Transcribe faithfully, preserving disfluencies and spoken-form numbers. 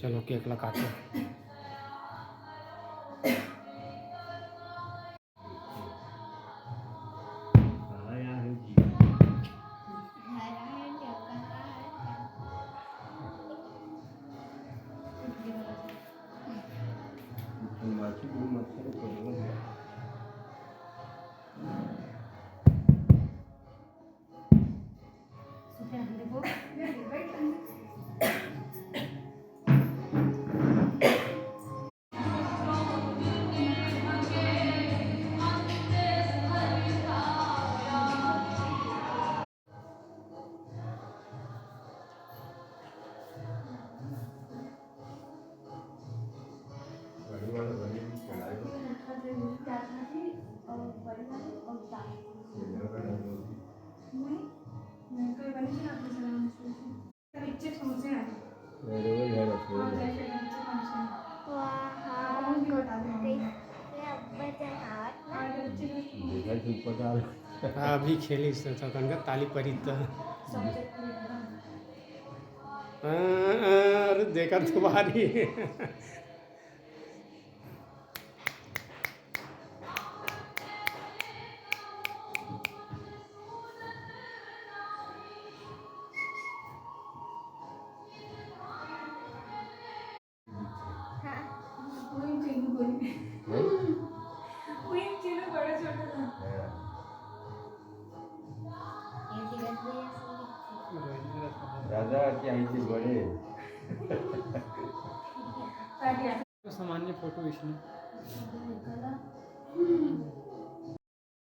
चलो, केक ला काटो। अभी खेलिस त थकन का ताली परित। अरे देखा तुम्हारी। दादा, क्या ही चीज बड़े। सामान्य फोटो इसमें।